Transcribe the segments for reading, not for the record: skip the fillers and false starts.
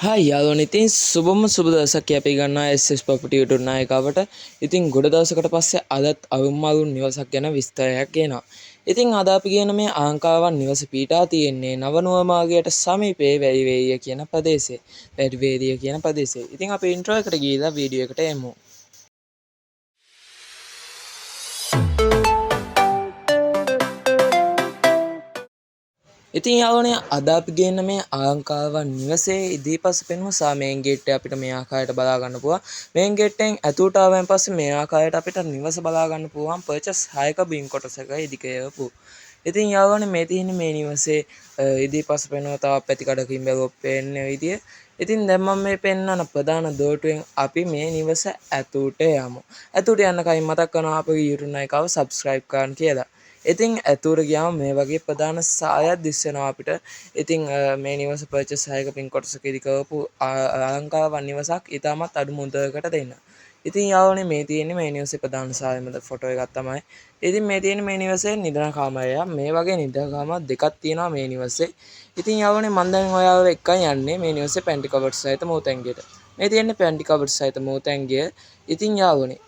Hi යාළුවනේ, ඉතින් සුබම සුබ දවසක් අපි ගන්නවා SS Property YouTube නායිකාවට. ඉතින් ගොඩ දවසකට පස්සේ අදත් අරුම අරුම නිවසක් ගැන විස්තරයක් ගේනවා. ඉතින් අද අපි කියන මේ ආංකාවන් නිවස පීටා තියෙන්නේ නවනුවර මාර්ගයට සමීපයේ වැලිවේරිය කියන ප්‍රදේශයේ. වැලිවේරිය කියන ප්‍රදේශයේ. ඉතින් අපි ඉන්ට්‍රෝ එකට ගිහිල්ලා වීඩියෝ එකට එමු. ඉතින් යාළුවනේ, අද අපි ගේන මේ අලංකාරවත් නිවසේ ඉදිරිපස පෙනුම සහ මේන් ගේට් එක අපිට මේ ආකාරයට බලා ගන්න පුළුවන්. මේන් ගේට් එකෙන් ඇතුළට ආවයන් පස්සේ මේ ආකාරයට අපිට නිවස බලා ගන්න පුළුවන් පර්චස් 6ක බිම් කොටසක ඉදිකරපු. ඉතින් යාළුවනේ, මේ තියෙන්නේ මේ නිවසේ ඉදිරිපස පෙනුම තවත් පැතිකඩකින් බැලුවොත් පේන විදිය. ඉතින් දැන් මම මේ පෙන්වන ප්‍රධාන දොරටුවෙන් අපි මේ නිවස ඇතුළට යමු. ඇතුළට යන්න කලින් මතක් කරනවා අපගේ YouTube නායිකාව සබ්ස්ක්‍රයිබ් කරන්න කියලා. ඉතින් ඇතුළට ගියාම මේ වගේ ප්‍රධාන සාලයක් දිස් වෙනවා අපිට. ඉතින් මේ නිවස පර්චස් 6ක පින් කොටසක ඉදි කරපු අලංකාරවත් නිවසක් ඉතාමත් අඩු මුදලකට දෙන්න. ඉතින් යාළුවනේ, මේ තියෙන්නේ මේ නිවසේ ප්‍රධාන සාලෙ මැද ෆොටෝ එකක් තමයි. ඉතින් මේ තියෙන්නේ මේ නිවසේ නිදන කාමරය. මේ වගේ නිදන කාමර දෙකක් තියෙනවා මේ නිවසේ. ඉතින් යාළුවනේ, මම දැන් ඔයාලව එක්කන් යන්නේ මේ නිවසේ පැන්ටි කබඩ් සහිත මූතැංගියට. මේ තියෙන්නේ පැන්ටි කබඩ් සහිත මූතැංගිය. ඉතින් යාළුවනේ,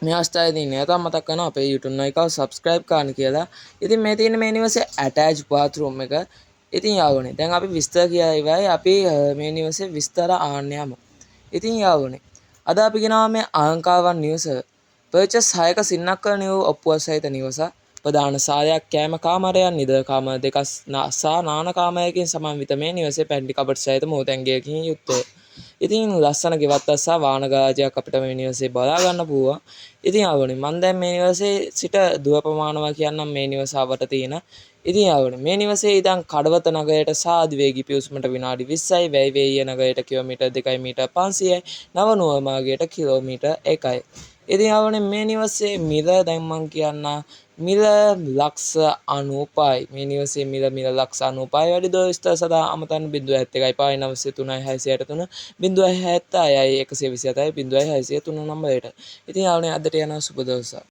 මේ අවස්ථාවේදී නැවතත් මතක් කරනවා අපේ YouTube නායිකාව සබ්ස්ක්‍රයිබ් කරන්න කියලා. ඉතින් මේ තියෙන්නේ මේ නිවසේ ඇටච් බාත්රූම් එක. ඉතින් යාළුවනේ, දැන් අපි විස්තර කියලා ඉවරයි. අපි මේ නිවසේ විස්තර ආන්න යමු. ඉතින් යාළුවනේ, අද අපි ගෙනාවා මේ අලංකාරවත් නිවස පර්චස් 6ක සින්නක්කල නිව් ඔප්පුව සහිත නිවස. ප්‍රධාන සාලයක්, කෑම කාමරයක්, නිදන කාමර දෙකක් සහ නාන කාමරයකින් සමන්විත මේ නිවසේ පැන්ටි කබඩ් සහිත මූතැංගියකින් යුක්තය. ඉතින් ලස්සන ගෙවත්තක් සහ වාහන ගරාජයක් අපිට මේ නිවසේ බලා ගන්න පුළුවන්. ඉතින් යාළුවනේ, මම දැන් මේ නිවසේ සිට දුර ප්‍රමාණය කියන්නම් මේ නිවස අවට තියෙන. ඉතින් යාළුවනේ, මේ නිවසේ ඉඳන් කඩවත නගරයට සාධිවේගී පිවිසුමට විනාඩි 20යි, වැලිවේරිය නගරයට කිලෝමීටර් 2 මීටර් 500යි, නවනුවර මාර්ගයට කිලෝමීටර් 1යි. ඉතින් යාළුවනේ, මේ නිවසේ මිල දැන් මං කියන්න මිල ලක්ෂ 95යි. මේ නිවසේ මිල ලක්ෂ 95යි. වැඩි දොර විස්තර සඳහා අමතන්න 071 5 9 3 663 076 127 0 603 නම්බරයට. ඉතින් යාළුවනේ, අදට යනවා සුබ දවසක්.